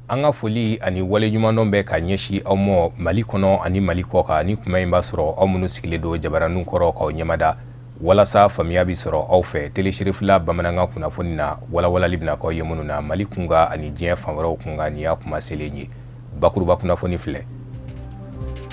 An ka foli ani waleɲumandɔn bɛ ka ɲɛsin aw ma Mali kɔnɔ ani Mali kɔ kan. Ni kuma in b'a sɔrɔ aw minnu sigilen don jabaraninw kɔrɔ k'aw ɲɛmada walasa faamuya bɛ sɔrɔ aw fɛ Télé Cherifla bamanankan kunnafoni na, walawalali bɛna k'aw ye minnu na Mali kunkan ani diɲɛ fan wɛrɛw kunkan. Nin y'a kuma selen ye. Bakuruba kunnafoni filɛ.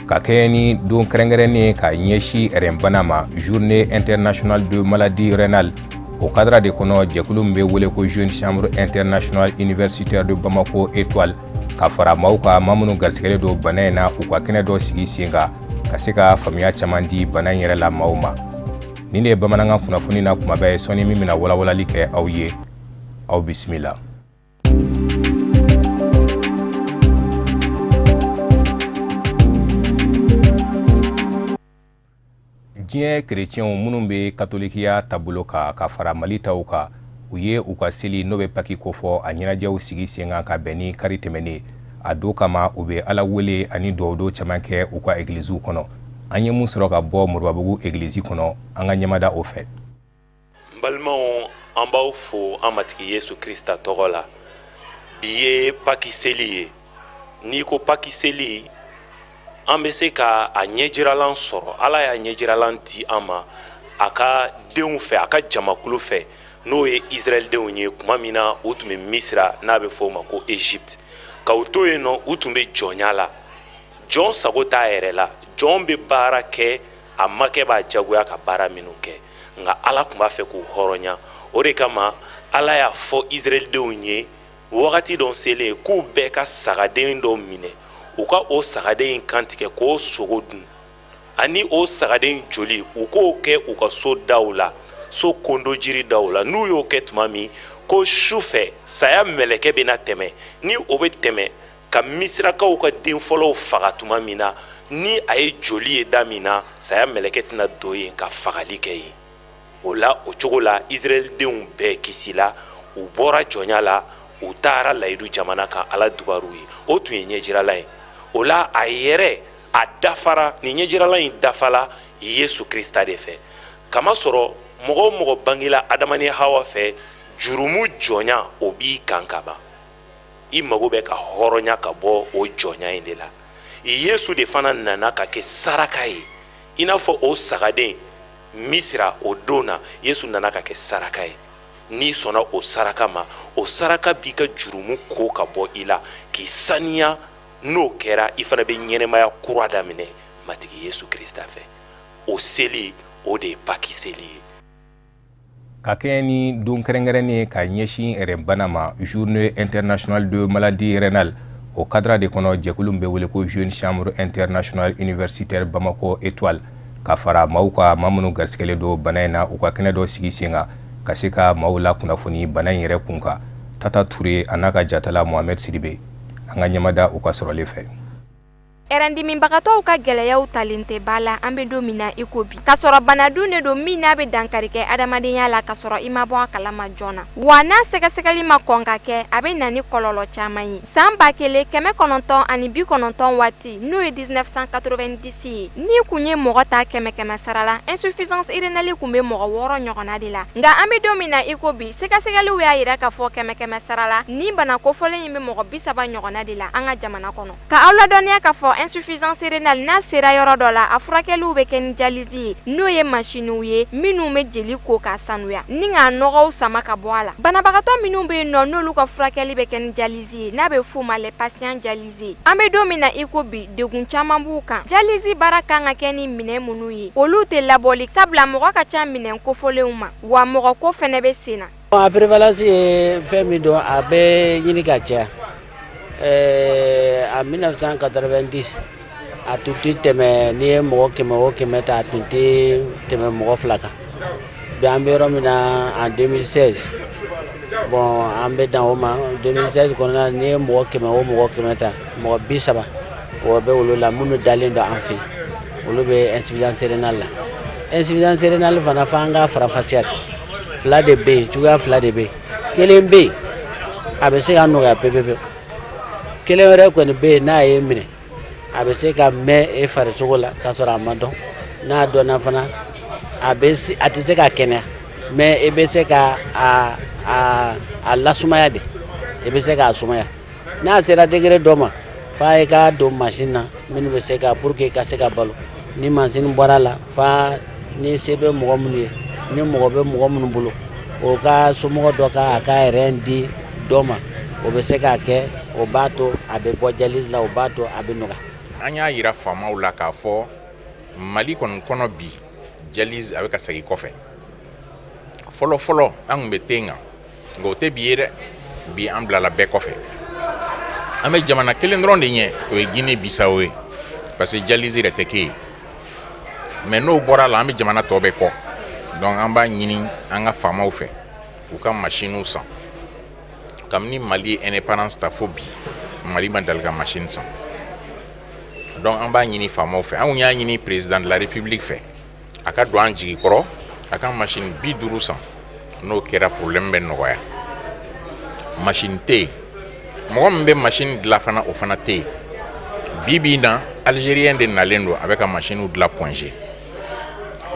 Ka kɛɲɛ ni don kɛrɛnkɛrɛnnen ka ɲɛsin rɛnbana ma, Journée internationale de maladie rénale, o cadre de kɔnɔ, jɛkulu min bɛ wele ko Jeune Chambre internationale universitaire de Bamako Étoile, ka fara maaw kan, maa minnu garisigɛlen don bana in na, u ka kɛnɛ dɔ sigi sen kan ka se ka faamuya caman di bana in yɛrɛ la maaw ma. Nin de ye bamanankan kunnafoni na kumaba ye sɔɔni min bɛna walawalali kɛ aw ye. Aw bisimila. Diɲɛ kerecɛnw minnu bɛ katolikiya taabolo kan ka fara Mali taw kan, u ye u ka seli n'o bɛ Paki kofɔ, a ɲɛnajɛw sigi sen kan ka bɛn ni kari tɛmɛnen. A don kama, u bɛ Ala wele ani dugawudon caman kɛ u ka egiliziw kɔnɔ. An ye mun sɔrɔ ka bɔ Moribabugu egilizi kɔnɔ, an ka ɲɛmada o fɛ. N balimaw, an b'aw fo an Matigi Yesu Krista tɔgɔ la. Bi ye Paki seli ye. N'i ko Paki seli, an bɛ se ka a ɲɛjiralan sɔrɔ. Ala y'a ɲɛjiralan di an ma a ka denw fɛ, a ka jamakulu fɛ, n'o ye Israɛldenw ye, tuma min na u tun bɛ Misira, n'a bɛ fɔ o ma ko Egypte. Ka u to yen nɔ, u tun bɛ jɔnya la. Jɔn sago t'a yɛrɛ la, jɔn bɛ baara kɛ, a makɛ b'a jagoya ka baara minnu kɛ. Nka Ala tun b'a fɛ k'u hɔrɔnya. O de kama Ala y'a fɔ Israɛldenw ye wagati dɔ selen k'u bɛɛ ka sagaden dɔ minɛ, u ka o sagaden in kantigɛ k'o sogo dun, ani o sagaden joli, u k'o kɛ u ka so daw la, so kondojiri daw la. N'u y'o kɛ tuma min, ko su fɛ saya mɛlɛkɛ bɛna tɛmɛ. Ni o bɛ tɛmɛ ka Misirakaw ka den fɔlɔw faga tuma min na, ni a ye joli ye da min na, saya mɛlɛkɛ tɛna don yen ka fagali kɛ yen. O la, o cogo la, Israɛldenw bɛɛ kisila, u bɔra jɔnya la, u taara layidu jamana kan. Ala dubaru ye. O tun ye ɲɛjiralan ye. O la, a yɛrɛ a dafara, nin ɲɛjiralan in dafala Yesu Krista de fɛ, kamasɔrɔ mɔgɔ o mɔgɔ bangela Adama ni Hawa fɛ, jurumu jɔnya o b'i kan ka ban. I mago bɛ ka hɔrɔnya ka bɔ o jɔnya in de la. Yesu de fana nana ka kɛ saraka ye, i n'a fɔ o sagaden Misira o don na. Yesu nana ka kɛ saraka ye. N'i sɔnna o saraka ma, o saraka b'i ka jurumu ko ka bɔ i la k'i saniya. N'o kɛra, i fana bɛ ɲɛnɛmaya kura daminɛ Matigi Yesu Krista fɛ. O seli, o de ye Paki seli ye. Ka kɛɲɛ ni don kɛrɛnkɛrɛnnen ka ɲɛsin rɛnbana ma, Journée internationale de maladie rénale, o cadre de kɔnɔ, jɛkulu min bɛ wele ko Jeune Chambre internationale universitaire Bamako Étoile, ka fara maaw kan, maa minnu garisigɛlen don bana in na, u ka kɛnɛ dɔ sigi sen kan ka se ka maaw la kunnafoni bana in yɛrɛ kun kan. Tata Ture a n'a ka jatala Mohamed Sidibe, an ka ɲɛmada u ka sɔrɔlen fɛ. Rɛndimibagatɔw ka gɛlɛyaw talen tɛ ba la an bɛ don min na i ko bi, k'a sɔrɔ bana dun de don min n'a bɛ dankari kɛ adamadenya la ka sɔrɔ i ma bɔ a kalama joona. Wa n'a sɛgɛsɛgɛli ma kɔn ka kɛ, a bɛ na ni kɔlɔlɔ caman ye. San 1990 waati, n'o ye 1990 ye, n'i kun ye mɔgɔ ta kɛmɛ kɛmɛ sara la, insuffisance rénale kun bɛ mɔgɔ 6 ɲɔgɔnna de la. Nka an bɛ don min na i ko bi, sɛgɛsɛgɛliw y'a jira k'a fɔ kɛmɛ kɛmɛ sara la, nin bana kofɔlen in bɛ mɔgɔ 30 ɲɔgɔnna de la an ka jamana kɔnɔ. Ka aw ladɔnniya k'a fɔ insuffisance rénale, n'a sera yɔrɔ dɔ la, a furakɛliw bɛ kɛ ni dialyse ye, n'o ye masiniw ye minnu bɛ jeli ko k'a sanuya ni k'a nɔgɔw sama ka bɔ a la. Banabagatɔ minnu bɛ yen nɔ, n'olu ka furakɛli bɛ kɛ ni dialyse ye, n'a bɛ f'u ma les patients dialysés, an bɛ don min na i ko bi, degun caman b'u kan. Dialyse baara kan ka kɛ ni minɛn minnu ye, olu tɛ labɔli, sabula mɔgɔ ka ca minɛn kofɔlenw ma, wa mɔgɔ ko fɛnɛ bɛ sen na. A prévalence ye fɛn min don, a bɛ ɲini ka caya. En 1990, a tun tɛ tɛmɛ, n'i ye mɔgɔ 100 o 100 ta, a tun tɛ tɛmɛ mɔgɔ 2 kan. Bi, an bɛ yɔrɔ min na, en 2016, bon, an bɛ dan o ma. 2016 kɔnɔna, n'i ye mɔgɔ 100 o mɔgɔ 100 ta, mɔgɔ 30 o bɛ olu la minnu dalen don an fɛ yen, olu bɛ insuffisance rénale la. Insuffisance rénale fana, f'an ka faranfasiya. Fila de bɛ yen, cogoya fila de bɛ yen. Kelen bɛ yen, a bɛ se ka nɔgɔya pewu pewu. Kelen wɛrɛ kɔni bɛ yen, n'a ye minɛ, a bɛ se ka mɛn e farisogo la k'a sɔrɔ a ma dɔn. N'a dɔnna fana, a bɛ a tɛ se ka kɛnɛya, mais i bɛ se ka a lasumaya de, i bɛ se k'a sumaya. N'a sera degré dɔ ma, f'a ye k'a don machine na minnu bɛ se ka pour que ka se ka balo. Ni machine bɔra la, fa ni se bɛ mɔgɔ minnu ye, ni mɔgɔ bɛ mɔgɔ minnu bolo, o ka somɔgɔ dɔ ka a ka rein di dɔ ma, o bɛ se k'a kɛ, o b'a to a bɛ bɔ dialyse la, o b'a to a bɛ nɔgɔya. An y'a yira faamaw la k'a fɔ Mali kɔni kɔnɔ bi, dialyse a bɛ ka segin kɔfɛ. Fɔlɔ fɔlɔ, an tun bɛ ten kan, nka o tɛ bi ye dɛ. Bi, an bilala bɛɛ kɔfɛ. An bɛ jamana kelen dɔrɔn de ɲɛ, o ye Guinée Bissau ye, parce que dialyse yɛrɛ tɛ kɛ yen. Mais n'o bɔra la, an bɛ jamana tɔ bɛɛ kɔ. Donc an b'a ɲini an ka faamaw fɛ, u ka machines san. Kabini Mali ye indépendance ta fo bi, Mali ma deli ka machine san. Donc an b'a ɲini faamaw fɛ, anw y'a ɲini président de la République fɛ, a ka don an jigi kɔrɔ, a ka machine 50 san. N'o kɛra, problème bɛ nɔgɔya. Machine tɛ yen, mɔgɔ min bɛ machine dilan fana, o fana tɛ yen. Bi bi in na, Algérien de nalen don, a bɛ ka machine dilan Point G.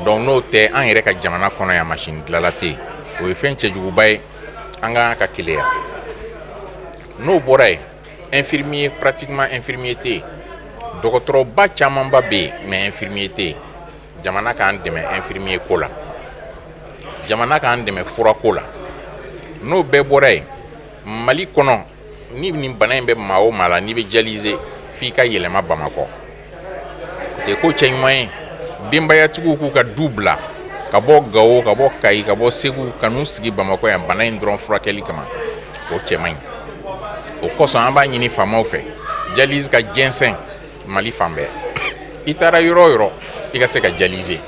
Donc n'o tɛ, an yɛrɛ ka jamana kɔnɔ yan, machine dilanla tɛ yen. O ye fɛn cɛjuguba ye, an ka kan ka keleya. N'o bɔra yen, infirmier, pratiquement infirmier tɛ yen. Dɔgɔtɔrɔba camanba bɛ yen, mais infirmier tɛ yen. Jamana k'an dɛmɛ infirmier ko la, jamana k'an dɛmɛ furako la. N'o bɛɛ bɔra yen, Mali kɔnɔ, ni nin bana in bɛ maa o maa la, n'i bɛ dialyser, f'i ka yɛlɛma Bamakɔ. O tɛ ko cɛɲuman ye. Denbayatigiw k'u ka du bila ka bɔ Gawo, ka bɔ Kayi, ka bɔ Segu, ka n'u sigi Bamakɔ yan bana in dɔrɔn furakɛli kama, o cɛ man ɲi. O kosɔn, an b'a ɲini faamaw fɛ, dialyse ka jɛnsɛn Mali fan bɛɛ. I taara yɔrɔ o yɔrɔ, i ka se ka dialyser.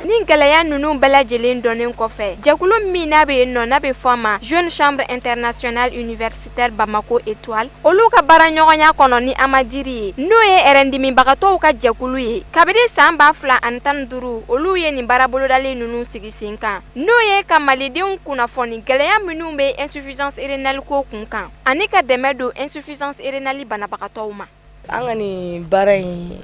Ni gɛlɛya ninnu bɛɛ lajɛlen dɔnnen kɔfɛ, jɛkulu min n'a bɛ yen nɔ, n'a bɛ fɔ a ma Jeune Chambre Internationale Universitaire Bamako Étoile, olu ka baara ɲɔgɔnya kɔnɔ ni Amadiri ye, n'o ye ɛrɛndimibagatɔw ka jɛkulu ye, kabini san 2015, olu ye nin baara bolodalen ninnu sigi sen kan, n'o ye ka malidenw kunnafoni gɛlɛya minnu bɛ insuffisance rénale ko kun kan, ani ka dɛmɛ don insuffisance rénale banabagatɔw ma. An ka nin baara in,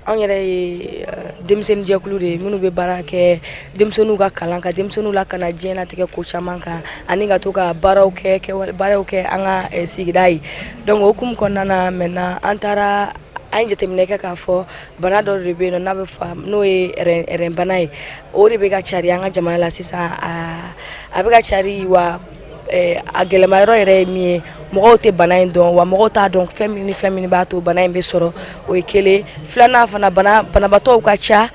anw yɛrɛ ye denmisɛnninjɛkulu de ye minnu bɛ baara kɛ denmisɛnninw ka kalan ka denmisɛnninw la ka na diɲɛlatigɛ ko caman kan, ani ka to ka baaraw kɛ, baaraw kɛ an ka sigida ye. Donc o hukumu kɔnɔna na, maintenant an taara, an ye jateminɛ kɛ k'a fɔ bana dɔ de bɛ yen nɔ n'a bɛ fɔ n'o ye rein bana ye. O de bɛ ka cari an ka jamana la sisan. A bɛ ka cari wa, a gɛlɛma yɔrɔ yɛrɛ ye min ye, mɔgɔw tɛ bana in dɔn wa, mɔgɔw t'a dɔn fɛn min ni fɛn min b'a to bana in bɛ sɔrɔ. O ye kelen. Filanan fana, bana banabaatɔw ka ca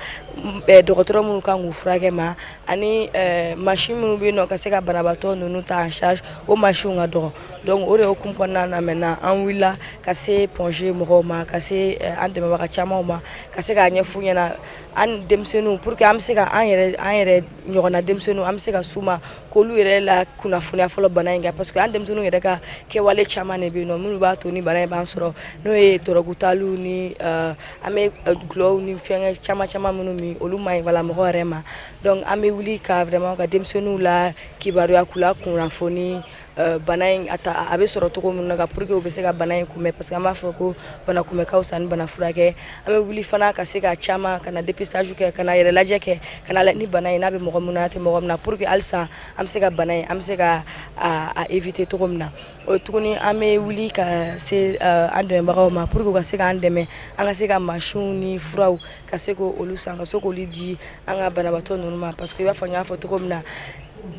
dɔgɔtɔrɔ minnu kan k'u furakɛ ma, ani machine minnu bɛ yen nɔ ka se ka banabaatɔ ninnu ta en charge, o machine ka dɔgɔ. Donc o de hukumu kɔnɔna na, maintenant an wulila ka se Point G mɔgɔw ma, ka se an dɛmɛbaga camanw ma, ka se k'a ɲɛf'u ɲɛna, an denmisɛnninw, pour que an bɛ se ka an yɛrɛ, an yɛrɛ ɲɔgɔnna denmisɛnninw, an bɛ se ka s'u ma k'olu yɛrɛ la kunnafoniya fɔlɔ bana in kan, parce que an denmisɛnninw yɛrɛ ka kɛwale caman de bɛ yen nɔ minnu b'a to ni bana in b'an sɔrɔ, n'o ye dɔrɔgutaliw ni an bɛ gulɔw ni fɛnkɛ caman caman minnu min, olu ma ɲi wala mɔgɔ yɛrɛ ma. Donc an bɛ wuli ka vraiment ka denmisɛnninw la kibaruya, k'u la kunnafoni bana in a ta a bɛ sɔrɔ cogo min na, ka pour que u bɛ se ka bana in kunbɛn, parce que an b'a fɔ ko bana kunbɛ ka fisa ni bana furakɛ. An bɛ wuli fana ka se ka caman ka na dépistage kɛ, ka na yɛrɛ lajɛ kɛ, ka na ni bana in n'a bɛ mɔgɔ min na, a tɛ mɔgɔ min na, pour que halisa an bɛ se ka bana in, an bɛ se ka a éviter cogo min na. O tuguni, an bɛ wuli ka se an dɛmɛbagaw ma pour que u ka se k'an dɛmɛ, an ka se ka machines ni furaw ka se k'olu san, ka se k'olu di an ka banabaatɔ ninnu ma, parce que i b'a fɔ n y'a fɔ cogo min na,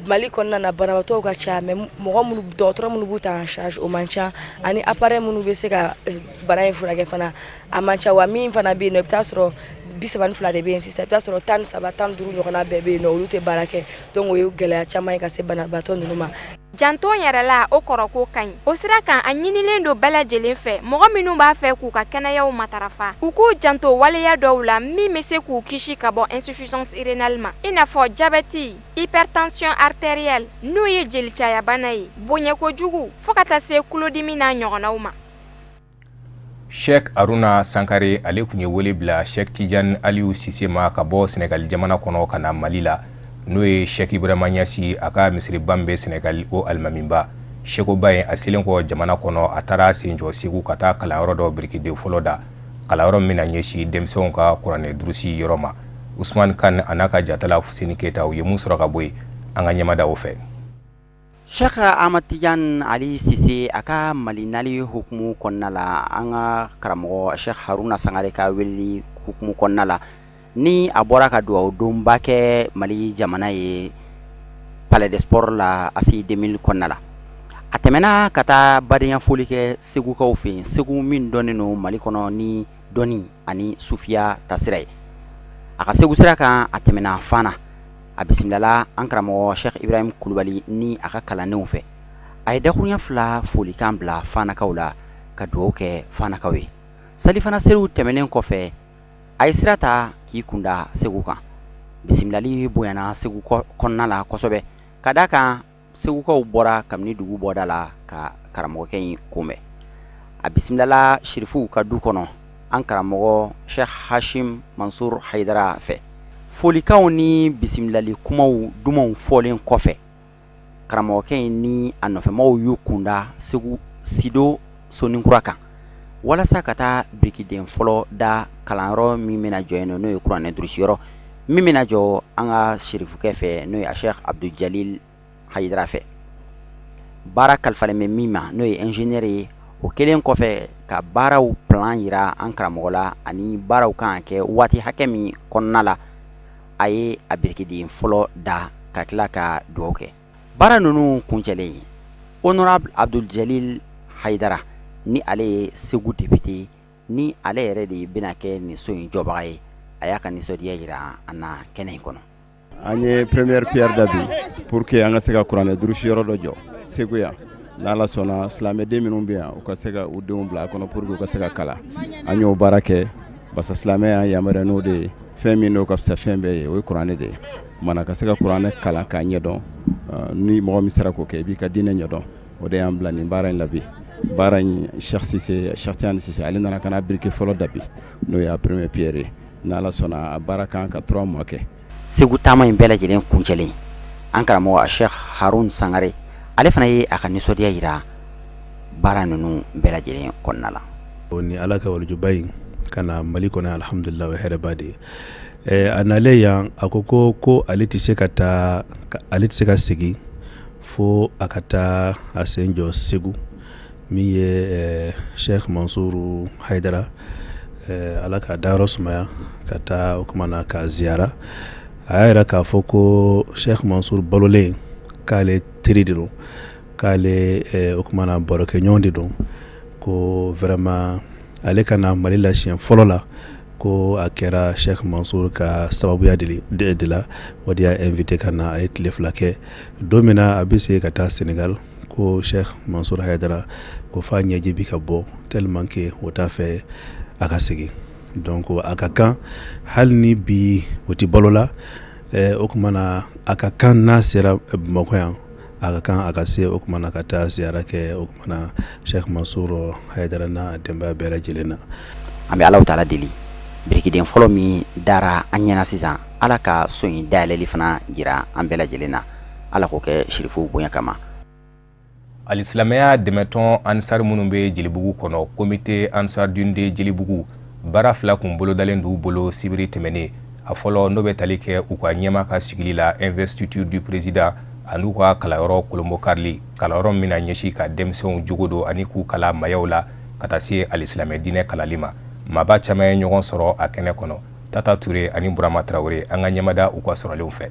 Mali kɔnɔna na, banabaatɔw ka ca, mais mɔgɔ minnu, dɔgɔtɔrɔ minnu b'u ta en charge, o man ca, ani appareil minnu bɛ se ka bana in furakɛ fana, a man ca wa. Min fana bɛ yen nɔ, i bɛ taa sɔrɔ 32 de bɛ yen sisan, i bɛ taa sɔrɔ 13, 15 ɲɔgɔnna bɛɛ bɛ yen nɔ, olu tɛ baara kɛ. Donc o ye gɛlɛya caman ye ka se banabaatɔ ninnu ma. Janto yɛrɛ la, o kɔrɔ ko ka ɲi. O sira kan, a ɲinilen don bɛɛ lajɛlen fɛ, mɔgɔ minnu b'a fɛ k'u ka kɛnɛyaw matarafa, u k'u janto waleya dɔw la min bɛ se k'u kisi ka bɔ insuffisance rénale ma, i n'a fɔ diabète, hypertension artérielle, n'o ye jeli cayabana ye, bonya kojugu, fo ka taa se tulodimi n'a ɲɔgɔnnaw ma. Sheikh Aruna Sankare, ale tun ye wele bila Sheikh Tidiane Aliou Cissé ma ka bɔ Senegal jamana kɔnɔ ka na Mali la, n'o ye Sheikh Ibrahima Niasse a ka misiriba min bɛ Senegal, o alimamiba. Sheikoba in, a selen kɔ jamana kɔnɔ, a taara sen jɔ Segu ka taa kalanyɔrɔ dɔ birikiden fɔlɔ da, kalanyɔrɔ min bɛna ɲɛsin denmisɛnw ka kuranɛ durusi yɔrɔ ma. Usman Kan a n'a ka jatala Fuseni Keyita, u ye mun sɔrɔ ka bɔ yen, an ka ɲɛmada o fɛ. Cheikh Ahmad Tidiane Ali Cissé a ka Mali nali hukumu kɔnɔna la, an ka karamɔgɔ Cheikh Haruna Sangare ka weleli hukumu kɔnɔna la, ni a bɔra ka dugawu donba kɛ Mali jamana ye Palais des Sports la ACI 2000 kɔnɔna la, a tɛmɛna ka taa badenya foli kɛ Segukaw fɛ yen, Segu min dɔnnen don Mali kɔnɔ ni dɔnni ani sufiya tasira ye. A ka Segu sira kan, a tɛmɛna Fana, a bisimilala an karamɔgɔ Cheikh Ibrahim Kulubali ni a ka kalandenw fɛ. A ye dakuruɲɛ fila folikan bila Fanakaw la ka dugawu kɛ Fanakaw ye. Salifana seliw tɛmɛnen kɔfɛ, a ye sira ta k'i kunda Segu kan. Bisimilali bonyana Segu kɔnɔna la kosɛbɛ, ka d'a kan Segukaw bɔra kabini dugu bɔda la ka karamɔgɔkɛ in kunbɛn. A bisimilala sirifuw ka du kɔnɔ an karamɔgɔ Cheikh Hashim Mansur Hayidara fɛ. Folikanw ni bisimilali kumaw dumanw fɔlen kɔfɛ, karamɔgɔkɛ in ni a nɔfɛmaaw y'u kunda Segu Sido Soninkura kan walasa ka taa birikiden fɔlɔ da kalanyɔrɔ min bɛna jɔ yen nɔ, n'o ye kuranɛ durusiyɔrɔ min bɛna jɔ an ka sirifukɛ fɛ, n'o ye a Cheikh Abdul Jalil Hayidara fɛ. Baara kalifalen bɛ min ma, n'o ye ingénieur ye, o kɛlen kɔfɛ ka baaraw plan yira an karamɔgɔ la ani baaraw kan ka kɛ waati hakɛ min kɔnɔna la, a ye a birikiden fɔlɔ da ka tila ka dugawu kɛ. Baara ninnu kuncɛlen, honorable Abdul Jalil Hayidara, ni ale ye Segu député, ni ale yɛrɛ de bɛna kɛ nin so in jɔbaga ye, a y'a ka nisɔndiya jira an na kɛnɛ in kɔnɔ. An ye première pierre da bi pour que an ka se ka kuranɛ durusi yɔrɔ dɔ jɔ Segu yan. N'Ala sɔnna, silamɛden minnu bɛ yan, u ka se ka u denw bila a kɔnɔ pour que u ka se ka kalan. An y'o baara kɛ parce que silamɛ y'an yamaruya n'o de ye. Fɛn min n'o ka fisa fɛn bɛɛ ye, o ye kuranɛ de ye. Kumana ka se ka kuranɛ kalan k'a ɲɛdɔn, ni mɔgɔ min sera k'o kɛ, i b'i ka diinɛ ɲɛdɔn. O de y'an bila nin baara in la bi. Baara in, Cheikh Cissé, Cheikh Tidiane Cissé, ale nana ka na biriki fɔlɔ da bi, n'o y'a première pierre ye. N'Ala sɔnna, a baara kan ka 3 mois kɛ. Segu taama in bɛɛ lajɛlen kuncɛlen, an karamɔgɔ Cheikh Harun Sangare, ale fana ye a ka nisɔndiya jira baara ninnu bɛɛ lajɛlen kɔnɔna la. O ni Ala ka walijuba in ka na Mali kɔnɔ, alhamdulillah, o ye hɛrɛba de ye. A nalen yan, a ko ko ale tɛ se ka taa, ale tɛ se ka segin fo a ka taa a sen jɔ Segu, min ye Cheikh Mansur Hayidara, Ala k'a dayɔrɔ sumaya, ka taa o kuma na k'a ziyara. A y'a yira k'a fɔ ko Cheikh Mansur balolen, k'ale teri de don, k'ale o kuma na barokɛɲɔgɔn de don, ko vraiment ale ka na Mali la siɲɛ fɔlɔ la, ko a kɛra Cheikh Mansur ka sababuya de la. O de y'a invité ka na. A ye tile 2 kɛ. Don min na a bɛ se ka taa Sénégal, ko Cheikh Mansur Hayidara ko f'a ɲɛji bi ka bɔ tellement que o t'a fɛ a ka segin. Donc a ka kan, hali ni bi o tɛ balo la, o kuma na a ka kan n'a sera Bamakɔ yan, a ka kan a ka se o kuma na ka taa ziyara kɛ o kuma na Cheikh Mansur Hayidara n'a denbaya bɛɛ lajɛlen na. An bɛ Alahu taala deli, birikiden fɔlɔ min dara an ɲɛna sisan, Ala ka so in dayɛlɛli fana jira an bɛɛ lajɛlen na. Ala k'o kɛ sirifuw bonya kama. Alisilamɛya dɛmɛtɔn Ansar minnu bɛ Jelibugu kɔnɔ, comité Ansar Dine Jelibugu, baara fila kun bolodalen d'u bolo sibiri tɛmɛnen. A fɔlɔ, n'o bɛ tali kɛ u ka ɲɛma ka sigili la, investiture du président, an'u ka kalanyɔrɔ kolonbokarili, kalanyɔrɔ min na ɲɛsin ka denmisɛnw jogo don ani k'u kala mayaw la ka taa se alisilamɛ diinɛ kalali ma. Maaba caman ye ɲɔgɔn sɔrɔ a kɛnɛ kɔnɔ. Tata Ture ani Burama Tarawele, an ka ɲɛmada u ka sɔrɔlenw fɛ.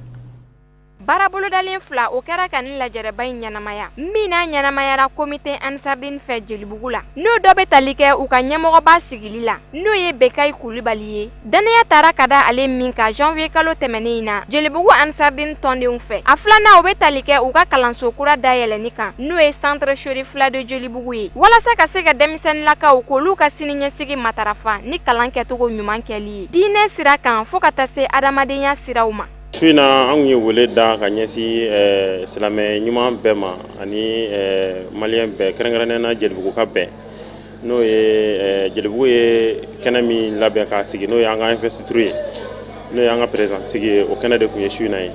Baara bolodalen fila, o kɛra ka nin lajɛrɛba in ɲɛnamaya, min n'a ɲɛnamayara comité Ansardine fɛ Jelibugu la, n'o dɔ bɛ tali kɛ u ka ɲɛmɔgɔba sigili la, n'o ye Bekayi Kulibali ye. Dannaya taara ka da ale min kan janvier kalo tɛmɛnen in na Jelibugu Ansardine tɔndenw fɛ. A filanan, o bɛ tali kɛ u ka kalanso kura dayɛlɛnni kan, n'o ye centre Cherifla de Jelibugu ye, walasa ka se ka denmisɛnninlakaw k'olu ka siniɲɛsigi matarafa ni kalan kɛcogo ɲuman kɛli ye diinɛ sira kan, fo ka taa se adamadenya siraw ma. Su in na, an ye wele da ka ɲɛsin silamɛ ɲuman bɛɛ ma ani maliyɛn bɛɛ, kɛrɛnkɛrɛnnen na Jelibugu ka bɛn, n'o ye Jelibugu ye kɛnɛ min labɛn k'a sigi, n'o ye an ka investiture ye, n'o ye an ka président sigi ye. O kɛnɛ de tun ye su in na ye.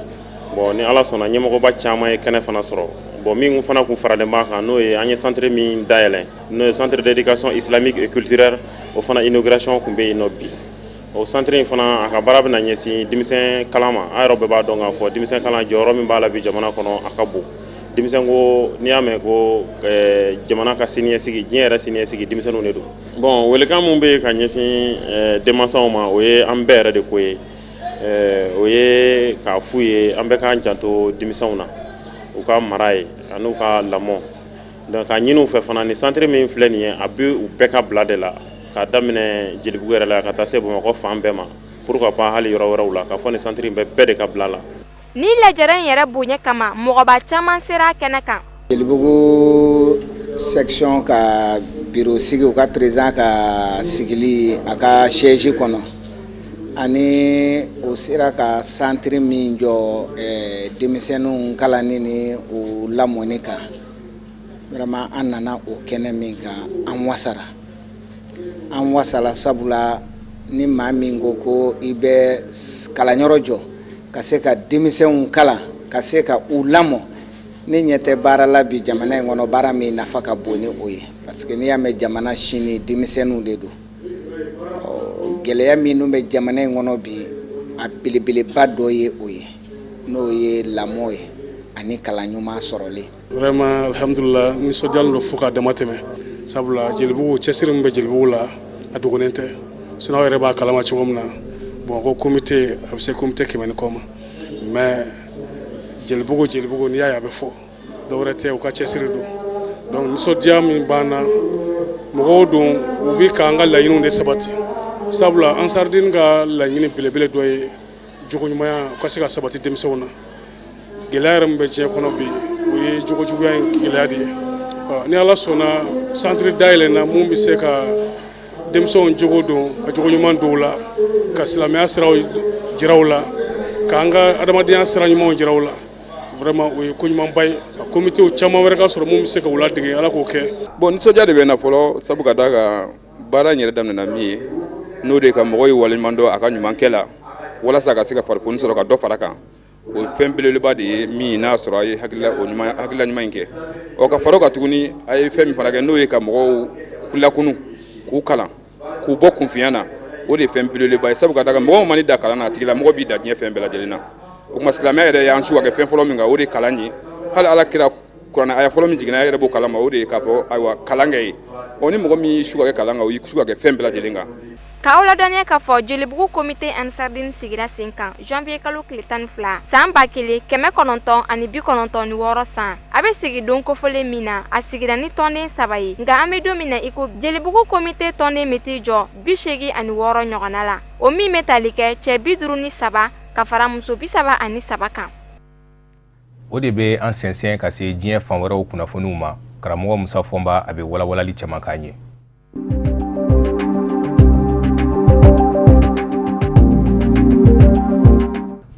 Bon, ni Ala sɔnna, ɲɛmɔgɔba caman ye kɛnɛ fana sɔrɔ. Bon, min fana kun faralen b'a kan, n'o ye an ye centre min dayɛlɛ, n'o ye centre d'éducation islamique et culturelle, o fana inauguration tun bɛ yen nɔ bi. O centre in fana, a ka baara bɛna ɲɛsin denmisɛn kalan ma. An yɛrɛ bɛɛ b'a dɔn k'a fɔ denmisɛn kalan jɔyɔrɔ min b'a la bi jamana kɔnɔ, a ka bon. Denmisɛn ko, n'i y'a mɛn ko jamana ka siniɲɛsigi, diɲɛ yɛrɛ siniɲɛsigi, denmisɛnninw de don. Bon, welekan min bɛ yen ka ɲɛsin denmansaw ma, o ye an bɛɛ yɛrɛ de ko ye. O ye k'a f'u ye, an bɛɛ k'an janto denmisɛnw na, u ka mara ye an'u ka lamɔ. Donc k'a ɲini u fɛ fana, ni centre min filɛ nin ye, a bɛ u bɛɛ ka bila de la, k'a daminɛ Jelibugu yɛrɛ la ka taa se Bamakɔ fan bɛɛ ma, pourquoi pas hali yɔrɔ wɛrɛw la, k'a fɔ nin centre in bɛ bɛɛ de ka bila la. Ni lajɛrɛ in yɛrɛ bonya kama, mɔgɔba caman sera a kɛnɛ kan. Jelibugu section ka bureau sigi, u ka président ka sigili a ka siège kɔnɔ, ani o sera ka centre min jɔ denmisɛnninw kalanni ni u lamɔni kan, vraiment an nana o kɛnɛ min kan, an wasara, an wasala, sabula ni maa min ko ko i bɛ kalanyɔrɔ jɔ ka se ka denmisɛnw kalan, ka se ka u lamɔ, ne ɲɛ tɛ baara la bi jamana in kɔnɔ, baara min nafa ka bon ni o ye, parce que n'i y'a mɛn jamana sini, denmisɛnninw de don. Gɛlɛya minnu bɛ jamana in kɔnɔ bi, a belebeleba dɔ ye o ye, n'o ye lamɔ ye ani kalan ɲuman sɔrɔlen. Vraiment, alhamdulillah, nisɔndiyalen don fo k'a dama tɛmɛ, sabula Jelibugu, cɛsiri min bɛ Jelibugu la, a dogolen tɛ. Sinon aw yɛrɛ b'a kalama cogo min na, Bamakɔ comité a bɛ se comité 100 ni kɔ ma, mais Jelibugu, Jelibugu, n'i y'a ye a bɛ fɔ, dɔwɛrɛ tɛ, u ka cɛsiri don. Donc nisɔndiya min b'an na, mɔgɔw don, u bɛ k'an ka laɲiniw de sabati, sabula Ansardine ka laɲini belebele dɔ ye jogo ɲumanya u ka se ka sabati denmisɛnw na. Gɛlɛya yɛrɛ min bɛ diɲɛ kɔnɔ bi, o ye jogojuguya in gɛlɛya de ye. Ni Ala sɔnna, centre dayɛlɛnna mun bɛ se ka denmisɛnw jogo don, ka jogo ɲuman don u la, ka silamɛya siraw jira u la, k'an ka adamadenya sira ɲumanw jira u la, vraiment o ye ko ɲumanba ye. Ka komitew caman wɛrɛ ka sɔrɔ mun bɛ se ka u ladege, Ala k'o kɛ. Bon, nisɔndiya de bɛ n na fɔlɔ, sabu ka d'a kan baara in yɛrɛ daminɛna min ye, n'o de ye ka mɔgɔw ye waleɲuman dɔn a ka ɲuman kɛ la, walasa ka se ka farifoni sɔrɔ ka dɔ fara kan, o ye fɛn belebeleba de ye min n'a sɔrɔ a ye hakilila o ɲuman, hakilila ɲuman in kɛ. Ɔ, ka fara o kan tuguni, a ye fɛn min fana kɛ, n'o ye ka mɔgɔw lakunu, k'u kalan, k'u bɔ kunfinya na, o de ye fɛn belebeleba ye, sabu ka d'a kan mɔgɔ min man'i da kalan na, a tigilamɔgɔ b'i da diɲɛ fɛn bɛɛ lajɛlen na. O tuma silamɛya yɛrɛ y'an su ka kɛ fɛn fɔlɔ min kan, o de ye kalan ye. Hali Ala kira, kuranɛ aya fɔlɔ min jiginna, a yɛrɛ b'o kalama, o de ye k'a fɔ ayiwa kalan kɛ ye. Ɔ, ni mɔgɔ min y'i su ka kɛ kalan kan, o y'i su ka kɛ fɛn bɛɛ lajɛlen kan. K'aw ladɔnniya k'a fɔ Jelibugu komite Ansardine sigira sen kan janvier kalo tile 12 san 1996 san. A bɛ sigi don kofɔlen min na, a sigira ni tɔnden saba ye, nka an bɛ don min na i ko Jelibugu komite tɔnden bɛ t'i jɔ 86 ɲɔgɔnna la, o min bɛ tali kɛ cɛ 53 ka fara muso 33 kan. O de bɛ an sɛnsɛn ka se diɲɛ fan wɛrɛw kunnafoniw ma. Karamɔgɔ Musa Fɔnba, a bɛ walawalali caman k'an ye.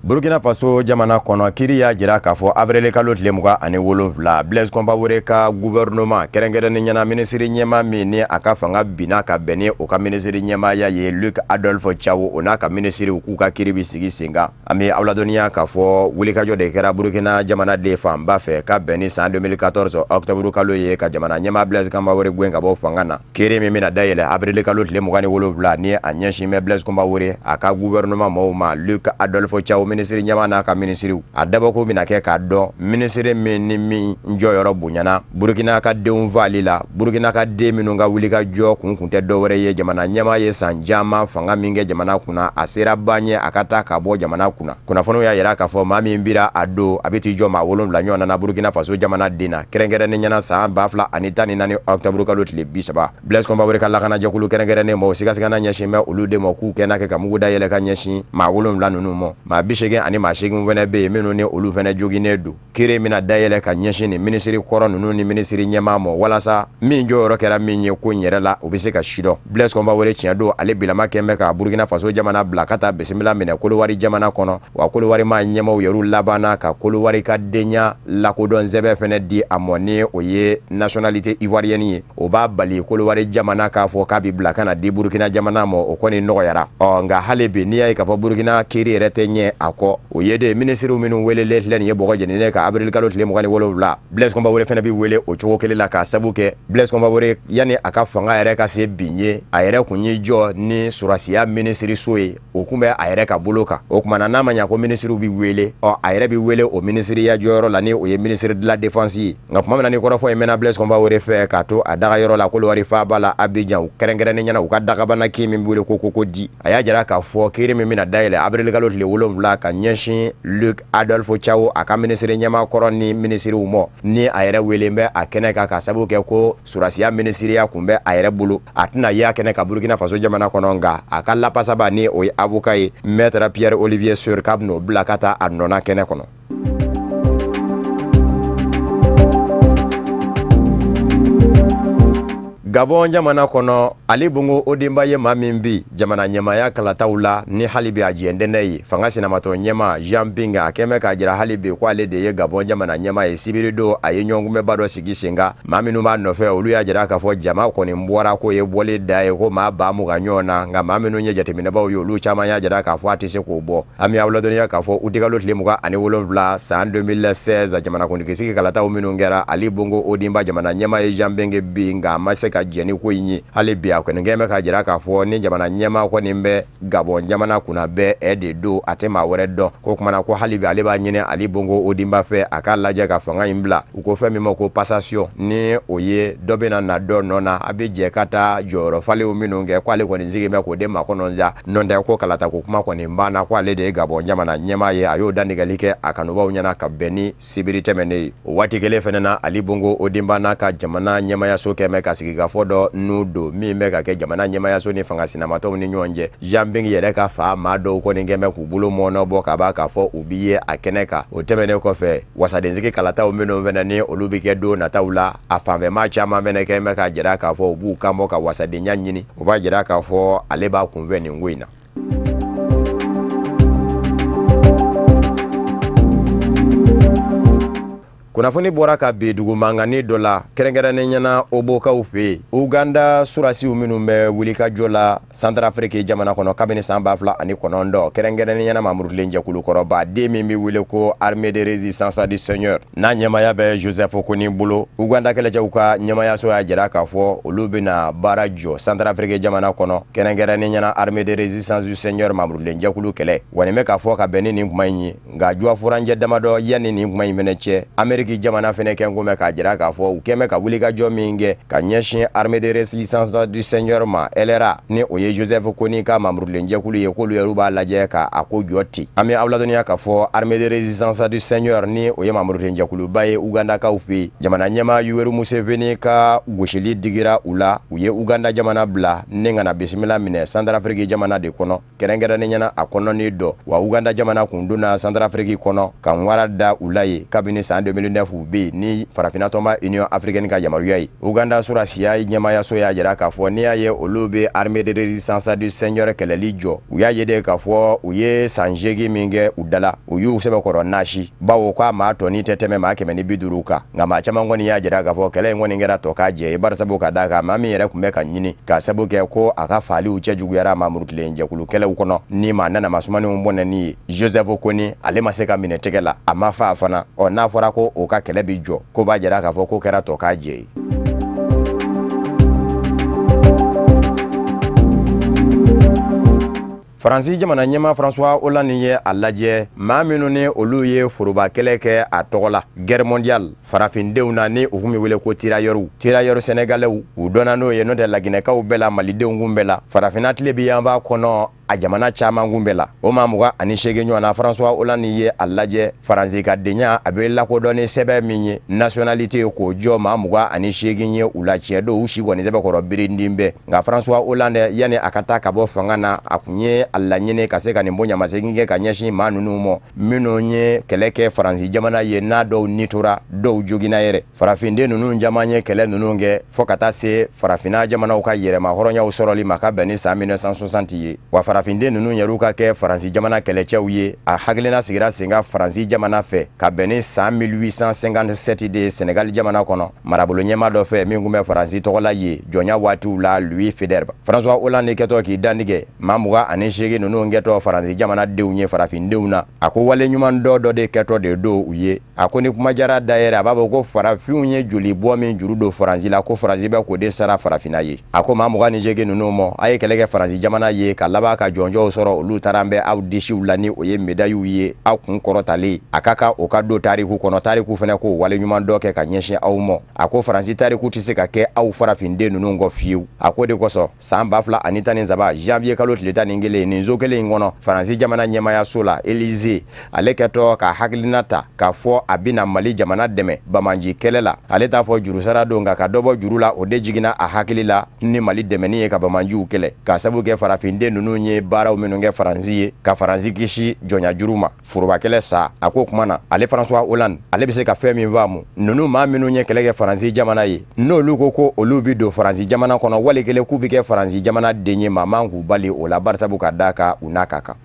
Burkina Faso jamana kɔnɔ, kiri y'a jira k'a fɔ avril kalo tile 27, Blaise Compaoré ka gouvernement, kɛrɛnkɛrɛnnenya na minisiri ɲɛmaa min ni a ka fanga binna ka bɛn ni o ka minisiri ɲɛmaaya ye, Luc Adolphe Chao, o n'a ka minisiriw, k'u ka kiri bɛ sigi sen kan. An bɛ aw ladɔnniya k'a fɔ wulikajɔ de kɛra Burkina jamanaden fanba fɛ ka bɛn ni san 2014 octobre kalo ye, ka jamana ɲɛmaa Blaise Compaoré gɛn ka bɔ fanga na. Kiri min bɛna dayɛlɛ avril kalo tile 27, ni a ɲɛsin bɛ Blaise Compaoré, a ka gouvernement mɔgɔw ma, Luc Adolphe Chao, minisiri ɲɛmaa n'a ka minisiriw, a dabɔko bɛna kɛ k'a dɔn minisiri min ni min jɔyɔrɔ bonyana Burkina ka denw faali la, Burkina ka den minnu ka wulikajɔ kun tɛ dɔwɛrɛ ye, jamana ɲɛmaa ye san caman fanga min kɛ jamana kunna, a sera ban ye a ka taa ka bɔ jamana kunna. Kunnafoniw y'a jira k'a fɔ maa min bira a don, a bɛ t'i jɔ maa 7 ɲɔgɔn na Burkina Faso jamana den na, kɛrɛnkɛrɛnnenya na san 2014 octobre kalo tile 30, Blaise Compaoré ka lakanajɛkulu kɛrɛnkɛrɛnnen mɔgɔw sigasigana ɲɛsin bɛ olu de ma, k'u kɛ n'a kɛ ka mugu da yɛlɛ ka ɲɛsin maa 7 ninnu ma. Maa 88 fana bɛ yen minnu ni olu fana joginnen don. Kiri bɛna dayɛlɛ ka ɲɛsin nin minisiri kɔrɔ ninnu ni minisiri ɲɛmaa ma, walasa min jɔyɔrɔ kɛra min ye ko in yɛrɛ la, u bɛ se ka sidɔn. Blaise Compaoré, tiɲɛ don, ale bilama kɛn bɛ ka Burkina Faso jamana bila ka taa bisimila minɛ Kolowari jamana kɔnɔ. Wa Kolowari maa ɲɛmaaw yɛrɛ labanna ka Kolowari ka denya lakodɔn sɛbɛn fana di a ma, ni o ye nationalité ivoirienne ye. O b'a bali Kolowari jamana k'a fɔ k'a bɛ bila ka na di Burukina jamana ma, o kɔni nɔgɔyara. Ɔ, nka hali bi, n'i y'a ye k'a fɔ Burukina kiri yɛrɛ tɛ ɲɛ a kɔ. O ye de minisiriw minnu welelen filɛ nin ye bɔgɔ jeninen kan avril kalo tile 27, Blaise Compaoré fana bɛ wele o cogo kelen la, k'a sabu kɛ Blaise Compaoré, yanni a ka fanga yɛrɛ ka se bin ye, a yɛrɛ kun y'i jɔ ni sɔrɔdasiya minisiriso ye, o kun bɛ a yɛrɛ ka bolo kan. O tuma na, n'a ma ɲa ko minisiriw bɛ wele, ɔ a yɛrɛ bɛ wele o minisiriya jɔyɔrɔ la, ni o ye ministre de la défense ye. Nka tuma min na ni kɔrɔfɔ in mɛnna Blaise Compaoré fɛ k'a to a dagayɔrɔ la Kɔdiwari faaba la Abidjan, kɛrɛnkɛrɛnnen ɲɛna u ka dagabana kin min bɛ wele ko Cocody, a y'a jira k'a fɔ kiiri min bɛna dayɛlɛ avril kalo tile 7 ka ɲɛsin Luc Adolphe Cao, a ka minisiri ɲɛmaa kɔrɔ ni minisiriw mɔ, ni a yɛrɛ welen bɛ a kɛnɛ kan, ka sababu kɛ ko sɔrɔdasiya minisiriya kun bɛ a yɛrɛ bolo, a tɛna ye a kɛnɛ kan Burkina Faso jamana kɔnɔ. Nka a ka lapasaba, ni o ye avocat ye, maître Pierre Olivier Sur, k'a bɛn'o bila ka taa a nɔ na kɛnɛ kɔnɔ. Gabon jamana kɔnɔ, Ali Bongo Ondimba ye maa min bin jamana ɲɛmaaya kalataw la, ni hali bi a jɛndɛndɛ ye fanga sinamatɔ ɲɛmaa Jean Ping, a kɛmɛ k'a jira hali bi ko ale de ye Gabon jamana ɲɛmaa ye. Sibiri don, a ye ɲɔgɔnkunbɛnba dɔ sigi sen kan. Maa minnu b'a nɔfɛ, olu y'a jira k'a fɔ jama kɔni bɔra, k'o ye bɔli da ye, ko maa 20,000 ɲɔgɔn na. Nka maa minnu ye jateminɛbaw ye, olu caman y'a jira k'a fɔ a tɛ se k'o bɔ. An bɛ aw ladɔnniya k'a fɔ utikalo tile 27 san 2016, jamanakuntigi kalataw minnu kɛra, Ali Bongo Ondimba jamana ɲɛmaa ye Jean Ping bin, nka a ma se ka jɛn ni ko in ye. Hali bi a kɔni kɛn bɛ k'a jira k'a fɔ ni jamana ɲɛmaa kɔni bɛ Gabon jamana kunna bɛɛ ɛ de don, a tɛ maa wɛrɛ dɔn. Ko kumana ko hali bi ale b'a ɲini Ali Bongo Ondimba fɛ, a k'a lajɛ ka fanga in bila. U ko fɛn min ma ko passation, ni o ye dɔ bɛna na dɔ nɔ na, a bɛ jɛ ka taa jɔyɔrɔ falenw minnu kɛ, ko ale kɔni sigi bɛ k'o de makɔnɔ ja nɔntɛ ko kalata ko kuma kɔni banna, ko ale de ye Gabon jamana ɲɛmaa ye. A y'o dantigɛli kɛ a kanubaw ɲɛna ka bɛn ni sibiri tɛmɛnen ye. O waati kelen fana na, Ali Bongo Ondimba n'a ka jamana ɲɛmaayaso kɛmɛ ka sigikafɔ dɔ n'u don min bɛ ka kɛ jamana ɲɛmaayaso ni fanga sinamatɔw ni ɲɔgɔn cɛ. Jean Ping yɛrɛ ka fa maa dɔw kɔni kɛmɛ k'u bolo mɔɔnɔbɔ ka ban k'a fɔ u bɛ ye a kɛnɛ kan. O tɛmɛnen kɔfɛ, wasadensigi kalataw minnu fana ni olu bɛ kɛ don nataw la, a fanfɛmaa caman fana kɛmɛ k'a jira k'a fɔ u b'u kan bɔ ka wasadenya ɲini. O b'a jira k'a fɔ ale b'a kunfɛ nin ko in na. Kunnafoni bɔra ka bin dugu mankanni dɔ la, kɛrɛnkɛrɛnnen ɲɛna Obokaw fɛ yen. Uganda surasiw minnu bɛ wulikajɔ la Santarafiriki jamana kɔnɔ kabini san 2009, kɛrɛnkɛrɛnnen ɲɛna mamurutilen jɛkulu kɔrɔba den min bɛ wele ko Armée de résistance du Seigneur, n'a ɲɛmaaya bɛ Joseph Kony bolo, Uganda kɛlɛcɛw ka ɲɛmaayaso y'a jira k'a fɔ olu bɛna baara jɔ Santarafiriki jamana kɔnɔ, kɛrɛnkɛrɛnnen ɲɛna Armée de résistance du Seigneur mamurutilen jɛkulu kɛlɛ. Wa nin bɛ k'a fɔ ka bɛn ni nin kuma in ye. Nka juwa furancɛ damadɔ yanni nin kuma in fɛnɛ cɛ, Ameriki jamana fɛnɛ kɛn ko mɛn k'a jira k'a fɔ u kɛn bɛ ka wulikajɔ min kɛ ka ɲɛsin Armée de résistance du Seigneur ma, LRA, ni o ye Joseph Kony ka mamurutilen jɛkulu ye, k'olu yɛrɛ b'a lajɛ ka a ko jɔ ten. An bɛ aw ladɔnniya k'a fɔ Armée de résistance du Seigneur, ni o ye mamurutilen jɛkuluba ye Ugandakaw fɛ yen, jamana ɲɛmaa Yoweri Museveni ka gosili digira u la, u ye Uganda jamana bila ni ka na bisimila minɛ Santarafiriki jamana de kɔnɔ, kɛrɛnkɛrɛnnen ɲɛna a kɔnɔni dɔ. Wa Uganda jamana kun donna Santarafiriki kɔnɔ ka wara da u la ye kabini san 2009, u bɛ yen ni farafinna tɔnba Union africaine ka yamaruya ye. Uganda surasiya ɲɛmaayaso y'a jira k'a fɔ n'i y'a ye olu bɛ Armée de résistance du Seigneur kɛlɛli jɔ, u y'a ye de k'a fɔ u ye san 8 min kɛ u dala, u y'u sɛbɛkɔrɔ nasi, bawo k'a maa tɔni tɛ tɛmɛ maa 150 kan. Nka maa caman kɔni y'a jira k'a fɔ kɛlɛ in kɔni kɛra tɔ k'a jɛ ye, barisabu ka d'a kan maa min yɛrɛ tun bɛ ka ɲini ka sabu kɛ ko a ka faaliw cɛ juguyara mamurutilen jɛkulu kɛlɛw kɔnɔ ni maa nana masumaninw bɔnɛni ye, Joseph Kony, ale ma se ka minɛ tɛgɛ la, a ma faa fana. Ɔ n'a fɔra ko o ka kɛlɛ bi jɔ, ko b'a jira k'a fɔ ko kɛra tɔ k'a jɛ ye. Faransi jamana ɲɛmaa François Hollande ye a lajɛ maa minnu ni olu ye foroba kɛlɛ kɛ a tɔgɔ la guerre mondiale farafindenw na, ni u kun bɛ wele ko tirailleurs, tirailleurs sénégalais, u dɔnna n'o ye. N'o tɛ, laginɛkaw bɛɛ la, malidenw kun bɛɛ la, farafinna tile bi yan b'a kɔnɔ, a jamana caman kun bɛɛ la, o maa 28 ɲɔgɔn na, François Hollande ye a lajɛ Faransi ka denya a bɛ lakodɔn ni sɛbɛn min ye, nationalité, k'o jɔ maa 28 ye u la. Tiɲɛ don, u si kɔni sɛbɛkɔrɔ birindin bɛɛ. Nka François Hollande, yanni a ka taa ka bɔ fanga na, a kun ye a laɲini ka se ka nin bonyamasegin kɛ ka ɲɛsin maa ninnu ma minnu ye kɛlɛ kɛ Faransi jamana ye, n'a dɔw ni tora, dɔw joginna yɛrɛ. Farafinden ninnu caman ye kɛlɛ ninnu kɛ fo ka taa se farafinna jamanaw ka yɛrɛma hɔrɔnyaw sɔrɔli ma ka bɛn ni san 1960 ye. Wa Farafinden ninnu yɛrɛw ka kɛ Faransi jamana kɛlɛcɛw ye, a hakilina sigira sen kan Faransi jamana fɛ ka bɛn ni san 1857 de ye Senegali jamana kɔnɔ, marabolo ɲɛmaa dɔ fɛ min tun bɛ Faransi tɔgɔ la yen jɔnya waatiw la, Louis Faidherbe. François Hollande kɛtɔ k'i dantigɛ maa 28 ninnu kɛtɔ Faransi jamana denw ye farafindenw na, a ko wale ɲuman dɔ dɔ de kɛtɔ de don u ye. A ko ni kuma jara da yɛrɛ, a b'a fɔ ko farafinw ye joli bɔ min juru don Faransi la, ko Faransi bɛ k'o de sara farafinna ye. A ko maa 28 ninnu ma, a ye kɛlɛ kɛ Faransi jamana ye ka laban ka jɔnjɔnw sɔrɔ, olu taara bɛ aw disiw la ni o ye medayiw ye aw kun kɔrɔtalen. A ka kan o ka don tariku kɔnɔ, tariku fana k'o wale ɲuman dɔ kɛ ka ɲɛsin aw ma. A ko Faransi tariku tɛ se ka kɛ aw farafinden ninnu kɔ fiyewu. A ko de kosɔn san 2013 janvier kalo tile 11, nin so kelen in kɔnɔ, Faransi jamana ɲɛmaayaso la, Élysée, ale kɛtɔ ka hakilina ta k'a fɔ a bɛna Mali jamana dɛmɛ banbaanci kɛlɛ la. Ale t'a fɔ jurusara don, nka ka dɔ bɔ juru la, o de jiginna a hakili la ni Mali dɛmɛni ye ka banbaanciw kɛlɛ, k'a sabu kɛ farafinden ninnu ye baaraw minnu kɛ Faransi ye ka Faransi kisi jɔnya juru ma forobakɛlɛ sa. A ko kuma na, ale François Hollande, ale bɛ se ka fɛn min faamu, ninnu maa minnu ye kɛlɛ kɛ Faransi jamana ye, n'olu ko ko olu bɛ don Faransi jamana kɔnɔ, wali kelen k'u bɛ kɛ Faransi jamana den ye, maa man k'u bali o la, barisabu ka d'a kan u n'a ka kan.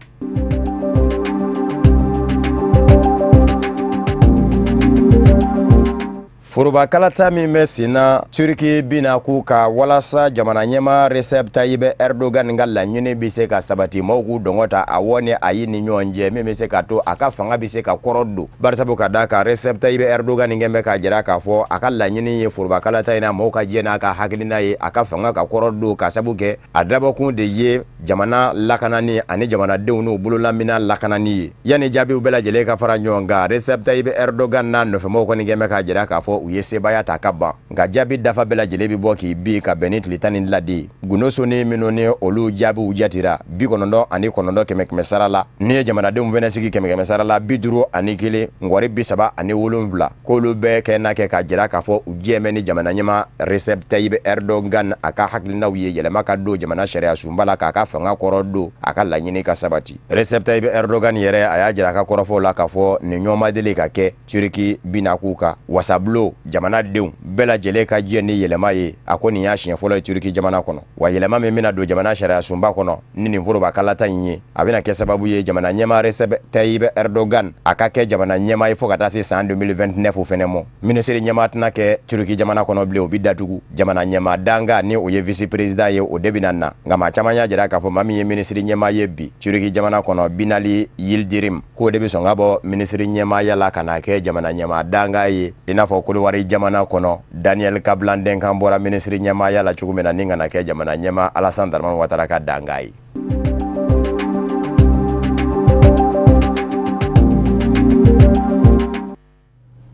Foroba kalata min bɛ sen na Turki bɛna k'u ka walasa jamana ɲɛmaa Recep Tayyip Erdogan ka laɲini bɛ se ka sabati, maaw k'u dɔngɔ ta awɔ ni ayi ni ɲɔgɔn cɛ, min bɛ se ka to a ka fanga bɛ se ka kɔrɔ don, barisabu ka d'a kan Recep Tayyip Erdogan kɛn bɛ k'a jira k'a fɔ a ka laɲini ye foroba kalata in na maaw ka jɛ n'a ka hakilina ye, a ka fanga ka kɔrɔ don, ka sabu kɛ a dabɔkun de ye jamana lakanani ani jamanadenw n'u bololaminɛn lakanani ye. Yanni jaabiw bɛɛ lajɛlen ka fara ɲɔgɔn kan, Recep Tayyip Erdogan n'a nɔfɛmɔgɔw kɔni kɛn bɛ k'a jira k'a fɔ u ye sebaaya ta ka ban, nka jaabi dafa bɛɛ lajɛlen bɛ bɔ k'i bin ka bɛn ni tile 12 de ye. Gundo sonin minnu ni olu jaabiw jatira 99 kɛmɛ kɛmɛ sara la, n'i ye jamanadenw fɛnɛ sigi kɛmɛ kɛmɛ sara la 51 ngɔri 37, k'olu bɛɛ kɛ n'a kɛ k'a jira k'a fɔ u jɛ bɛ ni jamana ɲɛmaa Recep Tayyip Erdogan a ka hakilinaw ye yɛlɛma ka don jamana sariya sunba la k'a ka fanga kɔrɔ don, a ka laɲini ka sabati. Recep Tayyip Erdogan yɛrɛ, a y'a jira a ka kɔrɔfɔw la k'a fɔ nin ɲɔgɔn ma deli ka kɛ Turki bina k'u ka wasabulon jamanadenw bɛɛ lajɛlen ka jɛ ni yɛlɛma ye. A ko nin y'a siɲɛ fɔlɔ ye Turki jamana kɔnɔ, wa yɛlɛma min bɛna don jamana sariya sunba kɔnɔ ni nin foroba kalata in ye, a bɛna kɛ sababu ye jamana ɲɛmaa Recep Tayyip Erdogan a ka kɛ jamana ɲɛmaa ye fo ka taa se san 2029 fɛnɛ mɔ. Minisiri ɲɛmaa tɛna kɛ Turki jamana kɔnɔ bilen, o bɛ datugu. Jamana ɲɛmaa dankan ni o ye vice président ye, o de bɛna na. Nka maa caman y'a jira k'a fɔ maa min ye minisiri ɲɛmaa ye bi Turki jamana kɔnɔ, Binali Yildirim, k'o de bɛ sɔn ka bɔ minisiri ɲɛmaaya la ka na kɛ jamana ɲɛmaa dankan ye, i n'a fɔ Kodowari jamana kɔnɔ Daniel Kablan Duncan bɔra minisiri ɲɛmaaya la cogo min na ni ka na kɛ jamana ɲɛmaa Alassane Dramane Ouattara ka dankan ye.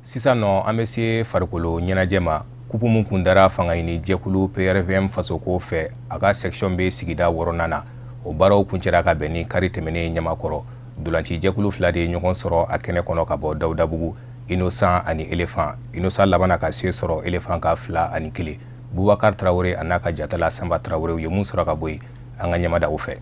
Sisan nɔ, an bɛ se farikolo ɲɛnajɛ ma. Kupu min kun dara fanga ɲini jɛkulu PRVM fasoko fɛ, a ka section bɛ sigida wɔɔrɔnan na, o baaraw kuncɛra ka bɛn ni kari tɛmɛnen Ɲamakɔrɔ. Ntolanci jɛkulu fila de ye ɲɔgɔn sɔrɔ a kɛnɛ kɔnɔ ka bɔ Dawudabugu, Innocent ani Elephant. Innocent labanna ka se sɔrɔ Elephant ka 2-1. Bubakar Tarawele a n'a ka jatala Sanba Tarawele, u ye mun sɔrɔ ka bɔ yen, an ka ɲɛmada o fɛ.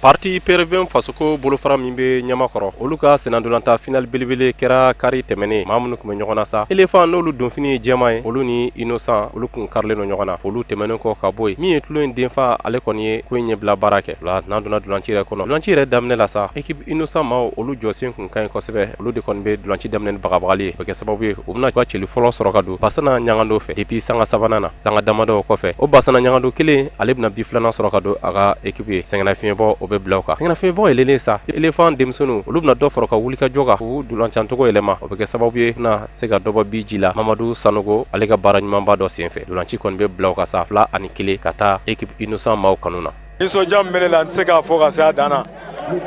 Parti PRVM fasoko bolofara min bɛ Ɲamakɔrɔ, olu ka sennantolatan finale belebele kɛra kari tɛmɛnen. Maa minnu tun bɛ ɲɔgɔn na sa, Elephant n'olu donfini ye jɛman ye, olu ni Innocent, olu tun karilen don ɲɔgɔn na. Olu tɛmɛnen kɔ ka bɔ yen, min ye tulon in denfa, ale kɔni ye ko in ɲɛbila baara kɛ. La n'an donna ntolanci yɛrɛ kɔnɔ, ntolanci yɛrɛ daminɛ la sa, équipe Innocent maaw, olu jɔsen kun ka ɲi kosɛbɛ. Olu de kɔni bɛ ntolanci daminɛ ni bagabagali ye. O bɛ kɛ sababu ye u bɛna ka cɛli fɔlɔ sɔrɔ ka don Basana Ɲagando fɛ depuis sanga sabanan na. Sanga damadɔ kɔfɛ, o Basana Ɲagando kelen, ale bɛna bi filanan sɔrɔ ka don a ka équipe ye. Sɛgɛnnafiɲɛbɔ o bɛ bila o kan. Sɛgɛnnafiɲɛbɔ yɛlɛlen sa, Elephant denmisɛnninw, olu bɛna dɔ fara ka wulikajɔ kan, k'u ntolancancogo yɛlɛma. O bɛ kɛ sababu ye na se ka dɔ bɔ bi ji la Mamadu Sanogo, ale ka baara ɲumanba dɔ senfɛ. Ntolanci kɔni bɛ bila o kan sa, 2-1 ka taa équipe Innocent maaw kanu na. Nisɔndiya min bɛ ne la, n tɛ se k'a fɔ ka se a dan na,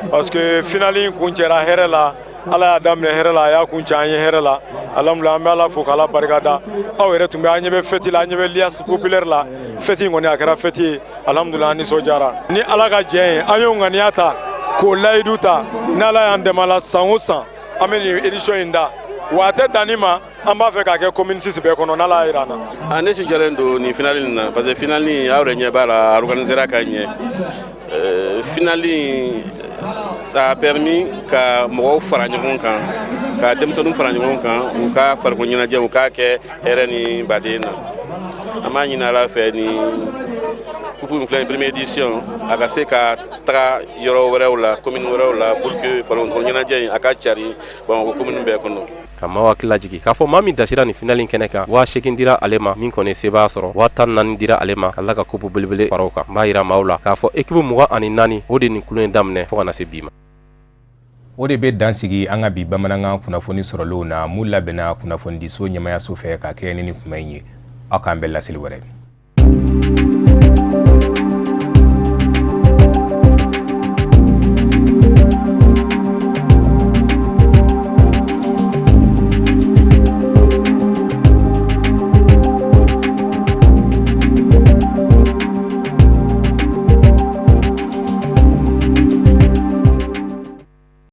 parce que finale in kuncɛra hɛrɛ la. Ala y'a daminɛ hɛrɛ la, a y'a kuncɛ an ye hɛrɛ la. Alhamdulilah, an bɛ Ala fo k'Ala barika da. Aw yɛrɛ tun bɛ, an ɲɛ bɛ fête la, an ɲɛ bɛ liesse populaire la. Fête in kɔni, a kɛra fête ye. Alhamdulilah, an nisɔndiyara. Ni Ala ka jɛn ye, an y'o ŋaniya ta k'o layidu ta, ni Ala y'an dɛmɛ a la, san o san an bɛ nin édition in da. Wa a tɛ dan nin ma, an b'a fɛ k'a kɛ commune 6 bɛɛ kɔnɔ, n'Ala y'a jira an na. A ne nisɔndiyalen don nin finale in na, parce que finale in, aw yɛrɛ ɲɛ b'a la, a organisera ka ɲɛ. Finale in, ça a permis ka mɔgɔw fara ɲɔgɔn kan, ka denmisɛnninw fara ɲɔgɔn kan, u ka farikolo ɲɛnajɛ, u k'a kɛ hɛrɛ ni baden na. An b'a ɲini Ala fɛ ni Coupe min filɛ nin première édition, a ka se ka taga yɔrɔ wɛrɛw la, commune wɛrɛw la, pour que farikolo ɲɛnajɛ in a ka cari Bamakɔ commune bɛɛ kɔnɔ. Ka maaw hakili lajigin k'a fɔ maa min dasira nin finali kɛnɛ kan, 8000 dira ale ma, min kɔni sebaa sɔrɔ, 14,000 dira ale ma, ka tila ka coupe belebele fara o kan. N b'a yira maaw la k'a fɔ équipe 24, o de nin kulon in daminɛ fo ka na se bi ma. O de bɛ dan sigi an ka bi bamanankan kunnafoni sɔrɔlenw na, mun labɛnna kunnafonidiso ɲɛmayaso fɛ ka kɛɲɛ ni nin kuma in ye. Aw k'an bɛn laseli wɛrɛ.